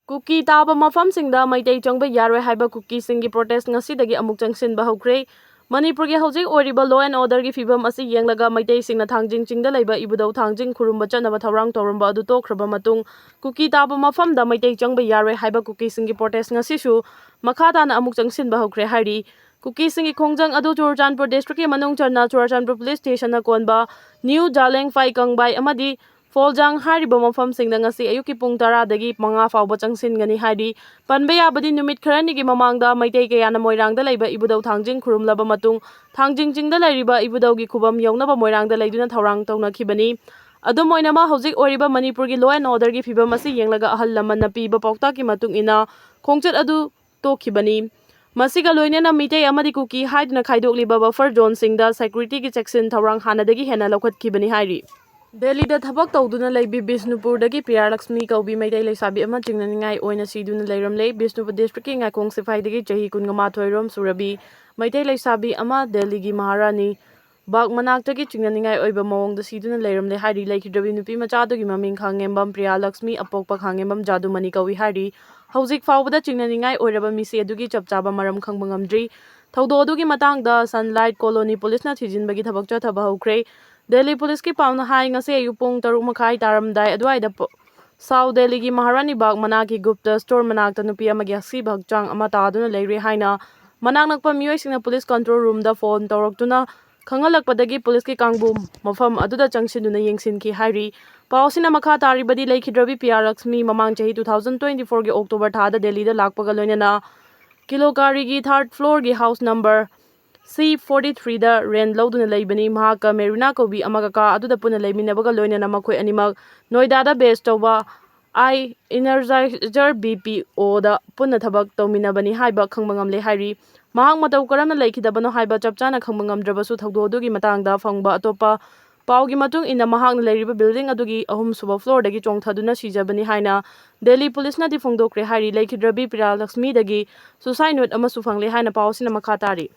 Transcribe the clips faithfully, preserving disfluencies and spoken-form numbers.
ꯀꯨꯀꯤ ꯇꯥꯕ ꯃꯐꯝꯁꯤꯡꯗ ꯃꯩꯇꯩ ꯆꯪꯕ ꯌꯥꯔꯣꯏ ꯍꯥꯏꯕ ꯀꯨꯀꯤꯁꯤꯡꯒꯤ protest ꯉꯁꯤꯗꯒꯤ ꯑꯃꯨꯛ ꯆꯪꯁꯤꯟꯕ ꯍꯧꯈ꯭ꯔꯦ꯫ ꯃꯅꯤꯄꯨꯔꯒꯤ ꯍꯧꯖꯤꯛ ꯑꯣꯏꯔꯤꯕ law and orderꯒꯤ ꯐꯤꯕꯝ ꯑꯁꯤ ꯌꯦꯡꯂꯒ ꯃꯩꯇꯩꯁꯤꯡꯅ ꯊꯥꯡꯖꯤꯡ ꯆꯤꯡꯗ ꯂꯩꯕ ꯏꯕꯨꯙꯧ ꯊꯥꯡꯖꯤꯡ ꯈꯨꯔꯨꯝꯕ ꯆꯠꯅꯕ ꯊꯧꯔꯥꯡ ꯇꯧꯔꯝꯕ ꯑꯗꯨ ꯇꯣꯛꯈ꯭ꯔꯕ ꯃꯇꯨꯡ, ꯀꯨꯀꯤ ꯇꯥꯕ ꯃꯐꯝꯗ ꯃꯩꯇꯩ ꯆꯪꯕ ꯌꯥꯔꯣꯏ ꯍꯥꯏꯕ ꯀꯨꯀꯤꯁꯤꯡꯒꯤ protest ꯉꯁꯤꯁꯨ ꯃꯈꯥ ꯇꯥꯅ ꯑꯃꯨꯛ ꯆꯪꯁꯤꯟꯕ ꯍꯧꯈ꯭ꯔꯦ ꯍꯥꯏꯔꯤ꯫ ꯀꯨꯀꯤꯁꯤꯡꯒꯤ ꯈꯣꯡꯖꯪ ꯑꯗꯨ ꯆꯨꯔꯆꯥꯟꯄꯨꯔ districtꯀꯤ ꯃꯅꯨꯡ ꯆꯟꯅ ꯆꯨꯔꯆꯥꯟꯄꯨꯔ police stationꯅ ꯀꯣꯟꯕ ꯅ꯭ꯌꯨ ꯖꯥꯂꯦꯡ ꯐꯥꯏ ꯀꯪꯕꯥꯏ ꯑꯃꯗꯤ ꯐꯣꯜꯖꯥꯡ ꯍꯥꯏꯔꯤꯕ ꯃꯐꯝꯁꯤꯡꯗ ꯉꯁꯤ ꯑꯌꯨꯛꯀꯤ ꯄꯨꯡ ꯇꯔꯥꯗꯒꯤ ꯃꯉꯥ ꯐꯥꯎꯕ ꯆꯪꯁꯤꯟꯒꯅꯤ ꯍꯥꯏꯔꯤ꯫ ꯄꯟꯕ ꯌꯥꯕꯗꯤ ꯅꯨꯃꯤꯠ ꯈꯔꯅꯤꯒꯤ ꯃꯃꯥꯡꯗ ꯃꯩꯇꯩ ꯀꯌꯥꯅ ꯃꯣꯏꯔꯥꯡꯗ ꯂꯩꯕ ꯏꯕꯨꯙꯧ ꯊꯥꯡꯖꯤꯡ ꯈꯨꯔꯨꯝꯂꯕ ꯃꯇꯨꯡ, ꯊꯥꯡꯖꯤꯡ ꯆꯤꯡꯗ ꯂꯩꯔꯤꯕ ꯏꯕꯨꯙꯧꯒꯤ ꯈꯨꯕꯝ ꯌꯧꯅꯕ ꯃꯣꯏꯔꯥꯡꯗ ꯂꯩꯗꯨꯅ ꯊꯧꯔꯥꯡ ꯇꯧꯅꯈꯤꯕꯅꯤ꯫ ꯑꯗꯨꯝ ꯑꯣꯏꯅꯃꯛ, ꯍꯧꯖꯤꯛ ꯑꯣꯏꯔꯤꯕ ꯃꯅꯤꯄꯨꯔꯒꯤ law and orderꯒꯤ ꯐꯤꯕꯝ ꯑꯁꯤ ꯌꯦꯡꯂꯒ ꯑꯍꯜ ꯂꯃꯟꯅ ꯄꯤꯕ ꯄꯥꯎꯇꯥꯛꯀꯤ ꯃꯇꯨꯡ ꯏꯟꯅ ꯈꯣꯡꯆꯠ ꯑꯗꯨ ꯇꯣꯛꯈꯤꯕꯅꯤ꯫ ꯃꯁꯤꯒ ꯂꯣꯏꯅꯅ ꯃꯤꯇꯩ ꯑꯃꯗꯤ ꯀꯨꯀꯤ ꯍꯥꯏꯗꯨꯅ ꯈꯥꯏꯗꯣꯛꯂꯤꯕ buffer zoneꯁꯤꯡꯗ securityꯒꯤ ꯆꯦꯛꯁꯤꯟ ꯊꯧꯔꯥꯡ ꯍꯥꯟꯅꯗꯒꯤ ꯍꯦꯟꯅ ꯂꯧꯈꯠꯈꯤꯕꯅꯤ ꯍꯥꯏꯔꯤ꯫ ꯗꯦꯜꯂꯤꯗ ꯊꯕꯛ ꯇꯧꯗꯨꯅ ꯂꯩꯕꯤ ꯕꯤꯁꯅꯨꯄꯨꯔꯗꯒꯤ ꯄ꯭ꯔꯤꯌꯥ ꯂꯛꯁꯃꯤ ꯀꯧꯕꯤ ꯃꯩꯇꯩ ꯂꯩꯁꯥꯕꯤ ꯑꯃ ꯆꯤꯡꯅꯅꯤꯡꯉꯥꯏ ꯑꯣꯏꯅ ꯁꯤꯗꯨꯅ ꯂꯩꯔꯝꯂꯦ꯫ ꯕꯤꯁꯅꯨꯄꯨꯔ districtꯀꯤ ꯉꯥꯏꯈꯣꯡ ꯁꯤꯐꯥꯏꯗꯒꯤ ꯆꯍꯤ ꯀꯨꯟꯒ ꯃꯥꯊꯣꯏ ꯔꯣꯝ ꯁꯨꯔꯕꯤ ꯃꯩꯇꯩ ꯂꯩꯁꯥꯕꯤ ꯑꯃ ꯗꯦꯜꯂꯤꯒꯤ ꯃꯍꯥꯔꯥꯅꯤ ꯕꯥꯒ ꯃꯅꯥꯛꯇꯒꯤ ꯆꯤꯡꯅꯅꯤꯡꯉꯥꯏ ꯑꯣꯏꯕ ꯃꯑꯣꯡꯗ ꯁꯤꯗꯨꯅ ꯂꯩꯔꯝꯂꯦ ꯍꯥꯏꯔꯤ꯫ ꯂꯩꯈꯤꯗ꯭ꯔꯕꯤ ꯅꯨꯄꯤ ꯃꯆꯥ ꯑꯗꯨꯒꯤ ꯃꯃꯤꯡ ꯈꯥꯉꯦꯝꯕꯝ ꯄ꯭ꯔꯤꯌꯥ ꯂꯛꯁꯃꯤ, ꯑꯄꯣꯛꯄ ꯈꯥꯉꯦꯝꯕꯝ ꯖꯥꯗꯨꯃꯅꯤ ꯀꯧꯏ ꯍꯥꯏꯔꯤ꯫ ꯍꯧꯖꯤꯛ ꯐꯥꯎꯕꯗ ꯆꯤꯡꯅꯅꯤꯡꯉꯥꯏ ꯑꯣꯏꯔꯕ ꯃꯤꯁꯤ ꯑꯗꯨꯒꯤ ꯆꯞ ꯆꯥꯕ ꯃꯔꯝ ꯈꯪꯕ ꯉꯝꯗ꯭ꯔꯤ꯫ ꯊꯧꯗꯣꯛ ꯑꯗꯨꯒꯤ ꯃꯇꯥꯡꯗ Sunlight Colony policeꯅ ꯊꯤꯖꯤꯟꯕꯒꯤ ꯊꯕꯛ ꯆꯠꯊꯕ ꯍꯧꯈ꯭ꯔꯦ꯫ ꯗꯦꯜꯂꯤ policeꯀꯤ ꯄꯥꯎꯅ ꯍꯥꯏ, ꯉꯁꯤ ꯑꯌꯨꯛ ꯄꯨꯡ ꯇꯔꯨꯛ ꯃꯈꯥꯏ ꯇꯥꯔꯝꯗꯥꯏ ꯑꯗꯨꯋꯥꯏꯗ ꯄ-, South Delhiꯒꯤ ꯃꯍꯥꯔꯥꯅꯤ ꯕꯥꯒ ꯃꯅꯥꯛꯀꯤ ꯒꯨꯞꯇ store ꯃꯅꯥꯛꯇ ꯅꯨꯄꯤ ꯑꯃꯒꯤ ꯑꯁꯤꯕ ꯍꯛꯆꯥꯡ ꯑꯃ ꯇꯥꯗꯨꯅ ꯂꯩꯔꯦ ꯍꯥꯏꯅ ꯃꯅꯥꯛ ꯅꯛꯄ ꯃꯤꯑꯣꯏꯁꯤꯡꯅ police control roomꯗ phone ꯇꯧꯔꯛꯇꯨꯅ ꯈꯪꯍꯜꯂꯛꯄꯗꯒꯤ policeꯀꯤ ꯀꯥꯡꯕꯨ ꯃꯐꯝ ꯑꯗꯨꯗ ꯆꯪꯁꯤꯟꯗꯨꯅ ꯌꯦꯡꯁꯤꯟꯈꯤ ꯍꯥꯏꯔꯤ꯫ ꯄꯥꯎ ꯑꯁꯤꯅ ꯃꯈꯥ ꯇꯥꯔꯤꯕꯗꯤ, ꯂꯩꯈꯤꯗ꯭ꯔꯕꯤ ꯄ꯭ꯔꯤꯌꯥ ꯂꯛꯁꯃꯤ ꯃꯃꯥꯡ ꯆꯍꯤ two thousand twenty fourꯒꯤ October ꯊꯥꯗ ꯗꯦꯜꯂꯤꯗ ꯂꯥꯛꯄꯒ ꯂꯣꯏꯅꯅ ꯀꯤꯂꯣꯀꯥꯔꯤꯒꯤ third floorꯒꯤ house number C forty threeꯗ rent ꯂꯧꯗꯨꯅ ꯂꯩꯕꯅꯤ꯫ ꯃꯍꯥꯛꯀ ꯃꯦꯔꯤꯅꯥ ꯀꯧꯕꯤ ꯑꯃꯒ ꯀꯥ ꯑꯗꯨꯗ ꯄꯨꯟꯅ ꯂꯩꯃꯤꯟꯅꯕꯒ ꯂꯣꯏꯅꯅ ꯃꯈꯣꯏ ꯑꯅꯤꯃꯛ ꯅꯣꯏꯗꯥꯗ base ꯇꯧꯕ I Energizer BPOꯗ ꯄꯨꯟꯅ ꯊꯕꯛ ꯇꯧꯃꯤꯟꯅꯕꯅꯤ ꯍꯥꯏꯕ ꯈꯪꯕ ꯉꯝꯂꯦ ꯍꯥꯏꯔꯤ꯫ ꯃꯍꯥꯛ ꯃꯇꯧ ꯀꯔꯝꯅ ꯂꯩꯈꯤꯗꯕꯅꯣ ꯍꯥꯏꯕ ꯆꯞ ꯆꯥꯅ ꯈꯪꯕ ꯉꯝꯗ꯭ꯔꯕꯁꯨ, ꯊꯧꯗꯣꯛ ꯑꯗꯨꯒꯤ ꯃꯇꯥꯡꯗ ꯐꯪꯕ ꯑꯇꯣꯞꯄ ꯄꯥꯎꯒꯤ ꯃꯇꯨꯡ ꯏꯟꯅ, ꯃꯍꯥꯛꯅ ꯂꯩꯔꯤꯕ building ꯑꯗꯨꯒꯤ ꯑꯍꯨꯝꯁꯨꯕ floorꯗꯒꯤ ꯆꯣꯡꯊꯗꯨꯅ ꯁꯤꯖꯕꯅꯤ ꯍꯥꯏꯅ ꯗꯦꯜꯂꯤ policeꯅꯗꯤ ꯐꯣꯡꯗꯣꯛꯈ꯭ꯔꯦ ꯍꯥꯏꯔꯤ꯫ ꯂꯩꯈꯤꯗ꯭ꯔꯕꯤ ꯄ꯭ꯔꯤꯌꯥ ꯂꯛꯁꯃꯤꯗꯒꯤ suicide note ꯑꯃꯁꯨ ꯐꯪꯂꯦ ꯍꯥꯏꯅ ꯄꯥꯎ ꯑꯁꯤꯅ ꯃꯈꯥ ꯇꯥꯔꯤ꯫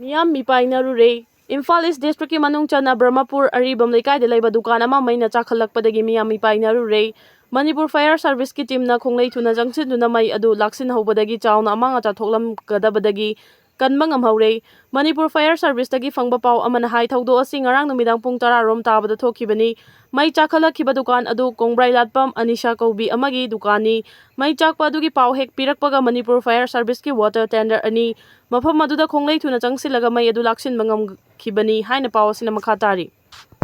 ꯃꯤꯌꯥꯝ ꯃꯤꯄꯥꯏꯅꯔꯨꯔꯦ꯫ ꯏꯝꯐꯥꯜ East districtꯀꯤ ꯃꯅꯨꯡ ꯆꯟꯅ ꯕ꯭ꯔꯍꯃꯄꯨꯔ ꯑꯔꯤꯕꯝ ꯂꯩꯀꯥꯏꯗ ꯂꯩꯕ ꯗꯨꯀꯥꯟ ꯑꯃ ꯃꯩꯅ ꯆꯥꯛꯈꯠꯂꯛꯄꯗꯒꯤ ꯃꯤꯌꯥꯝ ꯃꯤꯄꯥꯏꯅꯔꯨꯔꯦ꯫ ꯃꯅꯤꯄꯨꯔ ꯐꯥꯌꯔ ꯁꯥꯔꯚꯤꯁꯀꯤ ꯇꯤꯝꯅ ꯈꯣꯡꯂꯩ ꯊꯨꯅ ꯆꯪꯁꯤꯟꯗꯨꯅ ꯃꯩ ꯑꯗꯨ ꯂꯥꯛꯁꯤꯟꯍꯧꯕꯗꯒꯤ ꯆꯥꯎꯅ ꯑꯃꯥꯡ ꯑꯇꯥ ꯊꯣꯛꯂꯝꯒꯗꯕꯗꯒꯤ ꯀꯟꯕ ꯉꯝꯍꯧꯔꯦ꯫ ꯃꯅꯤꯄꯨꯔ ꯐꯥꯌꯔ ꯁꯥꯔꯚꯤꯁꯇꯒꯤ ꯐꯪꯕ ꯄꯥꯎ ꯑꯃꯅ ꯍꯥꯏ, ꯊꯧꯗꯣꯛ ꯑꯁꯤ ꯉꯔꯥꯡ ꯅꯨꯃꯤꯗꯥꯡ ꯄꯨꯡ ꯇꯔꯥ ꯔꯣꯝ ꯇꯥꯕꯗ ꯊꯣꯛꯈꯤꯕꯅꯤ꯫ ꯃꯩ ꯆꯥꯛꯈꯠꯂꯛꯈꯤꯕ ꯗꯨꯀꯥꯟ ꯑꯗꯨ ꯀꯣꯡꯕ꯭ꯔꯥꯏ ꯂꯥꯠꯄꯝ ꯑꯅꯤꯁꯥ ꯀꯧꯕꯤ ꯑꯃꯒꯤ ꯗꯨꯀꯥꯟꯅꯤ꯫ ꯃꯩ ꯆꯥꯛꯄ ꯑꯗꯨꯒꯤ ꯄꯥꯎ ꯍꯦꯛ ꯄꯤꯔꯛꯄꯒ ꯃꯅꯤꯄꯨꯔ ꯐꯥꯌꯔ ꯁꯥꯔꯚꯤꯁꯀꯤ ꯋꯥꯇꯔ ꯇꯦꯟꯗꯔ ꯑꯅꯤ ꯃꯐꯝ ꯑꯗꯨꯗ ꯈꯣꯡꯂꯩ ꯊꯨꯅ ꯆꯪꯁꯤꯜꯂꯒ ꯃꯩ ꯑꯗꯨ ꯂꯥꯛꯁꯤꯟꯕ ꯉꯝꯈꯤꯕꯅꯤ ꯍꯥꯏꯅ ꯄꯥꯎ ꯑꯁꯤꯅ ꯃꯈꯥ ꯇꯥꯔꯤ꯫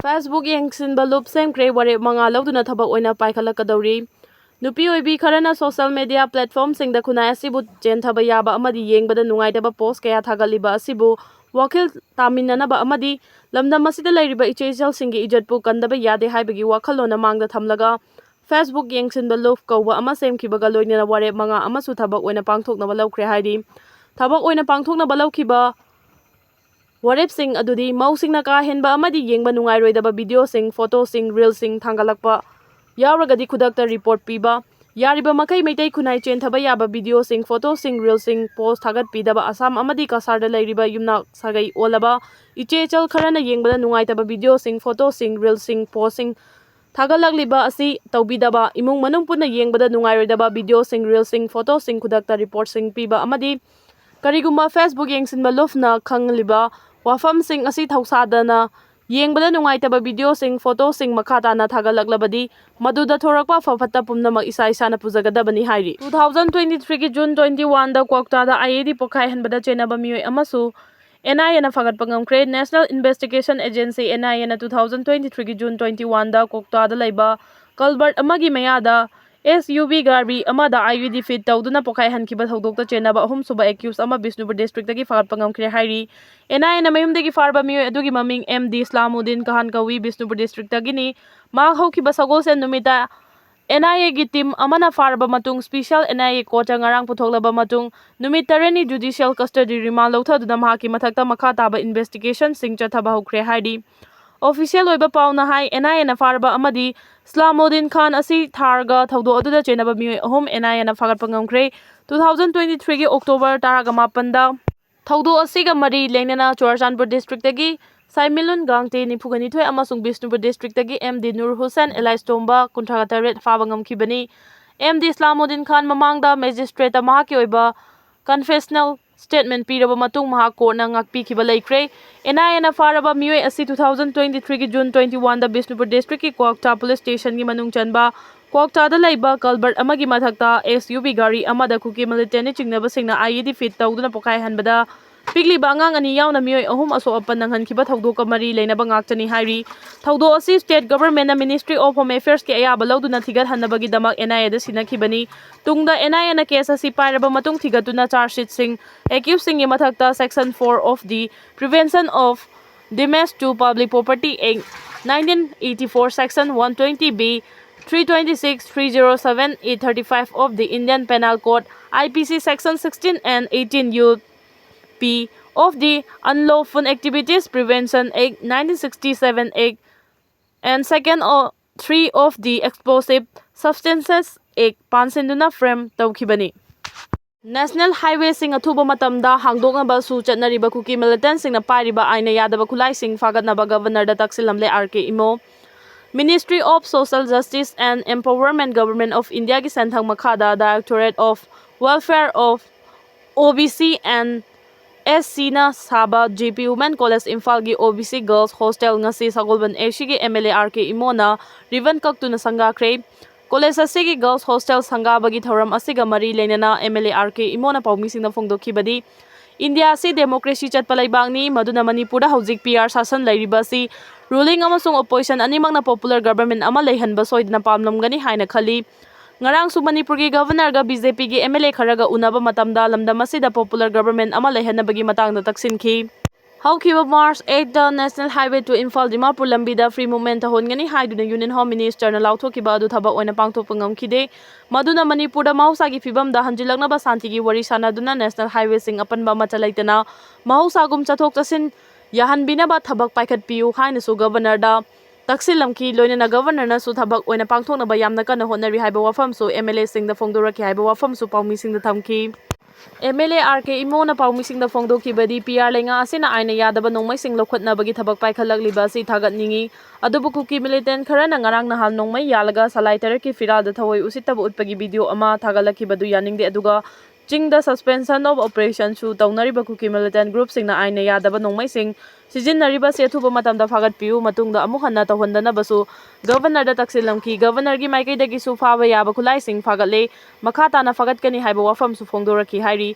Facebook ꯌꯦꯡꯁꯤꯟꯕ ꯂꯨꯞ ꯁꯦꯝꯈ꯭ꯔꯦ, ꯋꯥꯔꯦꯞ ꯃꯉꯥ ꯂꯧꯗꯨꯅ ꯊꯕꯛ ꯑꯣꯏꯅ ꯄꯥꯏꯈꯠꯂꯛꯀꯗꯧꯔꯤ꯫ ꯅꯨꯄꯤ ꯑꯣꯏꯕꯤ ꯈꯔꯅ ꯁꯣꯁꯦꯜ ꯃꯦꯗꯤꯌꯥ ꯄ꯭ꯂꯦꯠꯐꯣꯔꯝꯁꯤꯡꯗ ꯈꯨꯟꯅꯥꯏ ꯑꯁꯤꯕꯨ ꯆꯦꯟꯊꯕ ꯌꯥꯕ ꯑꯃꯗꯤ ꯌꯦꯡꯕꯗ ꯅꯨꯡꯉꯥꯏꯇꯕ ꯄꯣꯁ ꯀꯌꯥ ꯊꯥꯒꯠꯂꯤꯕ ꯑꯁꯤꯕꯨ ꯋꯥꯈꯜ ꯇꯥꯃꯤꯟꯅꯅꯕ ꯑꯃꯗꯤ ꯂꯝꯗꯝ ꯑꯁꯤꯗ ꯂꯩꯔꯤꯕ ꯏꯆꯦ ꯏꯆꯜꯁꯤꯡꯒꯤ ꯏꯖꯠꯄꯨ ꯀꯟꯗꯕ ꯌꯥꯗꯦ ꯍꯥꯏꯕꯒꯤ ꯋꯥꯈꯜꯂꯣꯟ ꯃꯥꯡꯗ ꯊꯝꯂꯒ Facebook ꯌꯦꯡꯁꯤꯟꯕ ꯂꯨꯞ ꯀꯧꯕ ꯑꯃ ꯁꯦꯝꯈꯤꯕꯒ ꯂꯣꯏꯅꯅ ꯋꯥꯔꯦꯞ ꯃꯉꯥ ꯑꯃꯁꯨ ꯊꯕꯛ ꯑꯣꯏꯅ ꯄꯥꯡꯊꯣꯛꯅꯕ ꯂꯧꯈ꯭ꯔꯦ ꯍꯥꯏꯔꯤ꯫ ꯊꯕꯛ ꯑꯣꯏꯅ ꯄꯥꯡꯊꯣꯛꯅꯕ ꯂꯧꯈꯤꯕ ꯋꯥꯔꯦꯞꯁꯤꯡ ꯑꯗꯨꯗꯤ ꯃꯧꯁꯤꯡꯅ ꯀꯥ ꯍꯦꯟꯕ ꯑꯃꯗꯤ ꯌꯦꯡꯕ ꯅꯨꯡꯉꯥꯏꯔꯣꯏꯗꯕ ꯚꯤꯗꯤꯑꯣꯁꯤꯡ, ꯐꯣꯇꯣꯁꯤꯡ, ꯔꯤꯜꯁꯤꯡ ꯊꯥꯡꯒꯠꯂꯛꯄ ꯌꯥꯎꯔꯒꯗꯤ ꯈꯨꯗꯛꯇ ꯔꯤꯄꯣꯔꯠ ꯄꯤꯕ, ꯌꯥꯔꯤꯕ ꯃꯈꯩ ꯃꯩꯇꯩ ꯈꯨꯟꯅꯥꯏ ꯆꯦꯟꯊꯕ ꯌꯥꯕ ꯚꯤꯗꯤꯑꯣꯁꯤꯡ, ꯐꯣꯇꯣꯁꯤꯡ, ꯔꯤꯜꯁꯤꯡ ꯄꯣꯁ ꯊꯥꯒꯠꯄꯤꯗꯕ, ꯑꯁꯥꯝ ꯑꯃꯗꯤ ꯀꯁꯥꯔꯗ ꯂꯩꯔꯤꯕ ꯌꯨꯝꯅꯥꯛ ꯁꯥꯒꯩ ꯑꯣꯜꯂꯕ ꯏꯆꯦ ꯏꯆꯜ ꯈꯔꯅ ꯌꯦꯡꯕꯗ ꯅꯨꯡꯉꯥꯏꯇꯕ ꯚꯤꯗꯤꯑꯣꯁꯤꯡ, ꯐꯣꯇꯣꯁꯤꯡ, ꯔꯤꯜꯁꯤꯡ, ꯄꯣꯁꯁꯤꯡ ꯊꯥꯒꯠꯂꯛꯂꯤꯕ ꯑꯁꯤ ꯇꯧꯕꯤꯗꯕ, ꯏꯃꯨꯡ ꯃꯅꯨꯡ ꯄꯨꯟꯅ ꯌꯦꯡꯕꯗ ꯅꯨꯡꯉꯥꯏꯔꯣꯏꯗꯕ ꯚꯤꯗꯤꯑꯣꯁꯤꯡ, ꯔꯤꯜꯁꯤꯡ, ꯐꯣꯇꯣꯁꯤꯡ ꯈꯨꯗꯛꯇ ꯔꯤꯄꯣꯔꯠꯁꯤꯡ ꯄꯤꯕ ꯑꯃꯗꯤ ꯀꯔꯤꯒꯨꯝꯕ Facebook ꯌꯦꯡꯁꯤꯟꯕ ꯂꯨꯞꯅ ꯈꯪꯂꯤꯕ ꯋꯥꯐꯝꯁꯤꯡ ꯑꯁꯤ ꯊꯧꯁꯥꯗꯅ ꯌꯦꯡꯕꯗ ꯅꯨꯡꯉꯥꯏꯇꯕ ꯚꯤꯗꯤꯑꯣꯁꯤꯡ, ꯐꯣꯇꯣꯁꯤꯡ ꯃꯈꯥ ꯇꯥꯅ ꯊꯥꯒꯠꯂꯛꯂꯕꯗꯤ ꯃꯗꯨꯗ ꯊꯣꯔꯛꯄ ꯑꯐ ꯐꯠꯇ ꯄꯨꯝꯅꯃꯛ ꯏꯁꯥ ꯏꯁꯥꯅ ꯄꯨꯖꯒꯗꯕꯅꯤ ꯍꯥꯏꯔꯤ꯫ Two thousand twenty-three ꯒꯤ June twenty-one ꯗ ꯀ꯭ꯋꯥꯛꯇꯥꯗ IED ꯄꯣꯈꯥꯏꯍꯟꯕꯗ ꯆꯦꯟꯅꯕ ꯃꯤꯑꯣꯏ ꯑꯃꯁꯨ NIA ꯅ ꯐꯥꯒꯠꯄ ꯉꯝꯈ꯭ꯔꯦ꯫ National Investigation Agency, NIA ꯅ two thousand twenty-three ꯒꯤ June twenty-one ꯗ ꯀꯣꯛꯇꯥꯗ ꯂꯩꯕ culvert ꯑꯃꯒꯤ ꯃꯌꯥꯗ SUV ꯒꯥꯔꯤ ꯑꯃꯗ IED feed ꯇꯧꯗꯨꯅ ꯄꯣꯈꯥꯏꯍꯟꯈꯤꯕ ꯊꯧꯗꯣꯛꯇ ꯆꯦꯟꯅꯕ ꯑꯍꯨꯝꯁꯨꯕ accused ꯑꯃ ꯕꯤꯁꯅꯨꯄꯨꯔ district ꯇꯒꯤ ꯐꯥꯒꯠꯄ ꯉꯝꯈ꯭ꯔꯦ ꯍꯥꯏꯔꯤ꯫ NIA ꯅ ꯃꯌꯨꯝꯗꯒꯤ ꯐꯥꯔꯕ ꯃꯤꯑꯣꯏ ꯑꯗꯨꯒꯤ ꯃꯃꯤꯡ M D ꯏꯁꯂꯥꯃꯨꯗꯤꯟ ꯈꯥꯟ ꯀꯧꯏ, ꯕꯤꯁꯅꯨꯄꯨꯔ district ꯇꯒꯤꯅꯤ꯫ ꯃꯍꯥꯛ ꯍꯧꯈꯤꯕ ꯁꯒꯣꯜꯁꯦꯟ ꯅꯨꯃꯤꯠꯇ NIA ꯒꯤ team ꯑꯃꯅ ꯐꯥꯔꯕ ꯃꯇꯨꯡ special NIA court ꯇ ꯉꯔꯥꯡ ꯄꯨꯊꯣꯛꯂꯕ ꯃꯇꯨꯡ ꯅꯨꯃꯤꯠ ꯇꯔꯦꯠꯅꯤ judicial custody remand ꯂꯧꯊꯗꯨꯅ ꯃꯍꯥꯛꯀꯤ ꯃꯊꯛꯇ ꯃꯈꯥ ꯇꯥꯕ investigation ꯁꯤꯡ ꯆꯠꯊꯕ ꯍꯧꯈ꯭ꯔꯦ ꯍꯥꯏꯔꯤ꯫ Official ꯑꯣꯏꯕ ꯄꯥꯎꯅ ꯍꯥꯏ, NIA ꯅ ꯐꯥꯔꯕ ꯑꯃꯗꯤ ꯏꯁꯂꯥꯃꯨꯗꯤꯟ ꯈꯥꯟ ꯑꯁꯤ ꯊꯥꯔꯒ ꯊꯧꯗꯣꯛ ꯑꯗꯨꯗ ꯆꯦꯟꯅꯕ ꯃꯤꯑꯣꯏ ꯑꯍꯨꯝ NIA ꯅ ꯐꯥꯒꯠꯄ ꯉꯝꯈ꯭ꯔꯦ꯫ Two thousand twenty-three ꯒꯤ October ꯇꯔꯥꯃꯥꯄꯟꯗ ꯊꯧꯗꯣꯛ ꯑꯁꯤꯒ ꯃꯔꯤ ꯂꯩꯅꯅ ꯆꯨꯔꯆꯥꯟꯄꯨꯔ district ꯇꯒꯤ ꯁꯥꯏꯃꯤꯂꯨꯟ ꯒꯥꯡꯇꯦ, ꯅꯤꯐꯨꯒ ꯅꯤꯊꯣꯏ, ꯑꯃꯁꯨꯡ ꯕꯤꯁꯅꯨꯄꯨꯔ ꯗꯤꯁꯇ꯭ꯔꯤꯛꯇꯒꯤ M D Nur Hussain, alias Tomba, ꯀꯨꯟꯊ꯭ꯔꯥꯒ ꯇꯔꯦꯠ, ꯐꯥꯕ ꯉꯝꯈꯤꯕꯅꯤ꯫ ꯑꯦꯝ ꯗꯤ ꯏꯁꯂꯥꯃꯨꯗꯤꯟ ꯈꯥꯟ ꯃꯃꯥꯡꯗ ꯃꯦꯖꯤꯁꯇ꯭ꯔꯦꯠꯇ ꯃꯍꯥꯛꯀꯤ ꯑꯣꯏꯕ ꯀꯟꯐꯦꯁꯅꯦꯜ ꯁ꯭ꯇꯦꯠꯃꯦꯟ ꯄꯤꯔꯕ ꯃꯇꯨꯡ ꯃꯍꯥꯛ ꯀꯣꯔꯠꯅ ꯉꯥꯛꯄꯤꯈꯤꯕ ꯂꯩꯈ꯭ꯔꯦ꯫ ꯑꯦꯟ ꯑꯥꯏ ꯑꯦꯅ ꯐꯥꯔꯕ ꯃꯤꯑꯣꯏ ꯑꯁꯤ two thousand twenty-threeꯒꯤ June twenty-oneꯗ ꯕꯤꯁꯅꯨꯄꯨꯔ ꯗꯤꯁꯇ꯭ꯔꯤꯛꯀꯤ ꯀ꯭ꯋꯥꯛꯇꯥ ꯄꯨꯂꯤꯁ ꯁ꯭ꯇꯦꯁꯟꯒꯤ ꯃꯅꯨꯡ ꯆꯟꯕ ꯀ꯭ꯋꯥꯛꯇꯥꯗ ꯂꯩꯕ ꯀꯜꯕꯔꯠ ꯑꯃꯒꯤ ꯃꯊꯛꯇ ꯑꯦꯁ ꯌꯨ ꯚꯤ ꯒꯥꯔꯤ ꯑꯃꯗ ꯀꯨꯀꯤ ꯃꯤꯂꯤꯇꯦꯟꯠꯅ ꯆꯤꯡꯅꯕꯁꯤꯡꯅ ꯑꯥꯏ ꯏ ꯗꯤ ꯐꯤꯠ ꯇꯧꯗꯨꯅ ꯄꯣꯈꯥꯏꯍꯟꯕꯗ ꯄꯤꯛꯂꯤꯕ ꯑꯉꯥꯡ ꯑꯅꯤ ꯌꯥꯎꯅ ꯃꯤꯑꯣꯏ ꯑꯍꯨꯝ ꯑꯁꯣꯛ ꯑꯄꯟ ꯅꯪꯍꯟꯈꯤꯕ ꯊꯧꯗꯣꯛꯀ ꯃꯔꯤ ꯂꯩꯅꯕ ꯉꯥꯛꯇꯅꯤ ꯍꯥꯏꯔꯤ꯫ ꯊꯧꯗꯣꯛ ꯑꯁꯤ ꯁ꯭ꯇꯦꯠ ꯒꯚꯔꯟꯃꯦꯟꯠꯅ ꯃꯤꯅꯤꯁꯇ꯭ꯔꯤ ꯑꯣꯐ ꯍꯣꯝ ꯑꯦꯐꯤꯌꯔꯁꯀꯤ ꯑꯌꯥꯕ ꯂꯧꯗꯨꯅ ꯊꯤꯒꯠꯍꯟꯅꯕꯒꯤꯗꯃꯛ ꯑꯦꯟ ꯑꯥꯏ ꯑꯦꯗ ꯁꯤꯟꯅꯈꯤꯕꯅꯤ꯫ ꯇꯨꯡꯗ ꯑꯦꯟ ꯑꯥꯏ ꯑꯦꯅ ꯀꯦꯁ ꯑꯁꯤ ꯄꯥꯏꯔꯕ ꯃꯇꯨꯡ ꯊꯤꯒꯠꯇꯨꯅ ꯆꯥꯔꯖꯁꯤꯠꯁꯤꯡ ꯑꯦꯀ꯭ꯌꯨꯁꯁꯤꯡꯒꯤ ꯃꯊꯛꯇ Section four of the Prevention of Damage to Public Property Act nineteen eighty-four, Section one twenty B, three twenty-six, three zero seven, eight thirty-five of the Indian Penal Code, I P C Section sixteen and eighteen U P of the Unlawful Activities Prevention Act nineteen sixty-seven Act and Section three of the Explosive Substances Act ꯄꯥꯟꯁꯤꯟꯗꯨꯅ frame ꯇꯧꯈꯤꯕꯅꯤ꯫ National ꯍꯥꯏꯋꯦꯁꯤꯡ ꯑꯊꯨꯕ ꯃꯇꯝꯗ ꯍꯥꯡꯗꯣꯛꯅꯕꯁꯨ ꯆꯠꯅꯔꯤꯕ ꯀꯨꯀꯤ ꯃꯤꯂꯤꯇꯦꯟꯠꯁꯤꯡꯅ ꯄꯥꯏꯔꯤꯕ ꯑꯥꯏꯟꯅ ꯌꯥꯗꯕ ꯈꯨꯠꯂꯥꯏꯁꯤꯡ ꯐꯥꯒꯠꯅꯕ ꯒꯕꯔꯅꯔꯗ ꯇꯛꯁꯤꯜꯂꯝꯂꯦ ꯑꯥꯔ ꯀꯦ ꯏꯃꯣ꯫ Ministry of Social Justice and Empowerment, Government of Indiaꯒꯤ ꯁꯦꯟꯊꯪ ꯃꯈꯥꯗ Directorate of Welfare of O B C and S Cꯅ ꯁꯥꯕ J P Women College ꯏꯝꯐꯥꯜꯒꯤ O B C Girls Hostel ꯉꯁꯤ ꯁꯒꯣꯜꯕꯟ A Cꯒꯤ M L A R K ꯏꯃꯣꯅ ribbon ꯀꯛꯇꯨꯅ ꯁꯪꯒꯥꯈ꯭ꯔꯦ꯫ ꯀꯣꯂꯦꯖ ꯑꯁꯤꯒꯤ Girls Hostel ꯁꯪꯒꯥꯕꯒꯤ ꯊꯧꯔꯝ ꯑꯁꯤꯒ ꯃꯔꯤ ꯂꯩꯅꯅ M L A R K ꯏꯃꯣꯅ ꯄꯥꯎꯃꯤꯁꯤꯡꯗ ꯐꯣꯡꯗꯣꯛꯈꯤꯕꯗꯤ, ꯏꯟꯗꯤꯌꯥ ꯑꯁꯤ democracy ꯆꯠꯄ ꯂꯩꯕꯥꯛꯅꯤ, ꯃꯗꯨꯅ ꯃꯅꯤꯄꯨꯔꯗ ꯍꯧꯖꯤꯛ P R ꯁꯥꯁꯟ ꯂꯩꯔꯤꯕ ꯑꯁꯤ ruling ꯑꯃꯁꯨꯡ opposition ꯑꯅꯤꯃꯛꯅ popular government ꯑꯃ ꯂꯩꯍꯟꯕ ꯁꯣꯏꯗꯅ ꯄꯥꯝꯂꯝꯒꯅꯤ ꯍꯥꯏꯅ ꯈꯜꯂꯤ꯫ ꯉꯔꯥꯡꯁꯨ ꯃꯅꯤꯄꯨꯔꯒꯤ ꯒꯕꯔꯅꯔꯒ B J Pꯒꯤ M L A ꯈꯔꯒ ꯎꯅꯕ ꯃꯇꯝꯗ ꯂꯝꯗꯝ ꯑꯁꯤꯗ popular government ꯑꯃ ꯂꯩꯍꯟꯅꯕꯒꯤ ꯃꯇꯥꯡꯗ ꯇꯛꯁꯤꯟꯈꯤ꯫ ꯍꯧꯈꯤꯕ March eightꯇ National Highway two Imphal Dimapur ꯂꯝꯕꯤꯗ free movement ꯇꯧꯍꯟꯒꯅꯤ ꯍꯥꯏꯗꯨꯅ Union Home Ministerꯅ ꯂꯥꯎꯊꯣꯛꯈꯤꯕ ꯑꯗꯨ ꯊꯕꯛ ꯑꯣꯏꯅ ꯄꯥꯡꯊꯣꯛꯄ ꯉꯝꯈꯤꯗꯦ꯫ ꯃꯗꯨꯅ ꯃꯅꯤꯄꯨꯔꯗ ꯃꯍꯧꯁꯥꯒꯤ ꯐꯤꯕꯝꯗ ꯍꯟꯖꯤꯜꯂꯛꯅꯕ ꯁꯥꯟꯇꯤꯒꯤ ꯋꯥꯔꯤ ꯁꯥꯟꯅꯗꯨꯅ National Highwayꯁꯤꯡ ꯑꯄꯟꯕ ꯑꯃꯠꯇ ꯂꯩꯇꯅ ꯃꯍꯧꯁꯥꯒꯨꯝ ꯆꯠꯊꯣꯛ ꯆꯠꯁꯤꯟ ꯌꯥꯍꯟꯕꯤꯅꯕ ꯊꯕꯛ ꯄꯥꯏꯈꯠꯄꯤꯌꯨ ꯍꯥꯏꯅꯁꯨ ꯒꯕꯔꯅꯔꯗ ꯇꯛꯁꯤꯜꯂꯝꯈꯤ꯫ ꯂꯣꯏꯅꯅ ꯒꯕꯔꯅꯔꯅꯁꯨ ꯊꯕꯛ ꯑꯣꯏꯅ ꯄꯥꯡꯊꯣꯛꯅꯕ ꯌꯥꯝꯅ ꯀꯟꯅ ꯍꯣꯠꯅꯔꯤ ꯍꯥꯏꯕ ꯋꯥꯐꯝꯁꯨ M L Aꯁꯤꯡꯗ ꯐꯣꯡꯗꯣꯔꯛꯈꯤ ꯍꯥꯏꯕ ꯋꯥꯐꯝꯁꯨ ꯄꯥꯎꯃꯤꯁꯤꯡꯗ ꯊꯝꯈꯤ꯫ ꯑꯦꯝ ꯑꯦꯜ ꯑꯦ ꯑꯥꯔ ꯀꯦ ꯏꯃꯣꯅ ꯄꯥꯎꯃꯤꯁꯤꯡꯗ ꯐꯣꯡꯗꯣꯛꯈꯤꯕꯗꯤ ꯄꯤ ꯑꯥꯔ ꯂꯩꯉꯥꯛ ꯑꯁꯤꯅ ꯑꯥꯏꯟꯅ ꯌꯥꯗꯕ ꯅꯣꯡꯃꯩꯁꯤꯡ ꯂꯧꯈꯠꯅꯕꯒꯤ ꯊꯕꯛ ꯄꯥꯏꯈꯠꯂꯛꯂꯤꯕ ꯑꯁꯤ ꯊꯥꯒꯠꯅꯤꯡꯏ꯫ ꯑꯗꯨꯕꯨ ꯀꯨꯀꯤ ꯃꯤꯂꯤꯇꯦꯟ ꯈꯔꯅ ꯉꯔꯥꯡ ꯅꯍꯥꯟ ꯅꯣꯡꯃꯩ ꯌꯥꯜꯂꯒ ꯁꯂꯥꯏ ꯇꯔꯦꯠꯀꯤ ꯐꯤꯔꯥꯜꯗ ꯊꯑꯣꯏ ꯎꯁꯤꯠꯇꯕ ꯎꯠꯄꯒꯤ ꯚꯤꯗꯤꯑꯣ ꯑꯃ ꯊꯥꯒꯠꯂꯛꯈꯤꯕꯗꯨ ꯌꯥꯅꯤꯡꯗꯦ꯫ ꯑꯗꯨꯒ ꯆꯤꯡꯗ suspension of operation ꯁꯨ ꯇꯧꯅꯔꯤꯕ ꯀꯨꯀꯤ ꯃꯤꯂꯤꯇꯦꯟ ꯒ꯭ꯔꯨꯞꯁꯤꯡꯅ ꯑꯥꯏꯟꯅ ꯌꯥꯗꯕ ꯅꯣꯡꯃꯩꯁꯤꯡ ꯁꯤꯖꯤꯟꯅꯔꯤꯕ ꯑꯁꯤ ꯑꯊꯨꯕ ꯃꯇꯝꯗ ꯐꯥꯒꯠꯄꯤꯌꯨ, ꯃꯇꯨꯡꯗ ꯑꯃꯨꯛ ꯍꯟꯅ ꯇꯧꯍꯟꯗꯅꯕꯁꯨ ꯒꯕꯔꯅꯔꯗ ꯇꯛꯁꯤꯜꯂꯝꯈꯤ꯫ ꯒꯕꯔꯅꯔꯒꯤ ꯃꯥꯏꯀꯩꯗꯒꯤꯁꯨ ꯐꯥꯕ ꯌꯥꯕ ꯈꯨꯠꯂꯥꯏꯁꯤꯡ ꯐꯥꯒꯠꯂꯦ, ꯃꯈꯥ ꯇꯥꯅ ꯐꯥꯒꯠꯀꯅꯤ ꯍꯥꯏꯕ ꯋꯥꯐꯝꯁꯨ ꯐꯣꯡꯗꯣꯔꯛꯈꯤ ꯍꯥꯏꯔꯤ꯫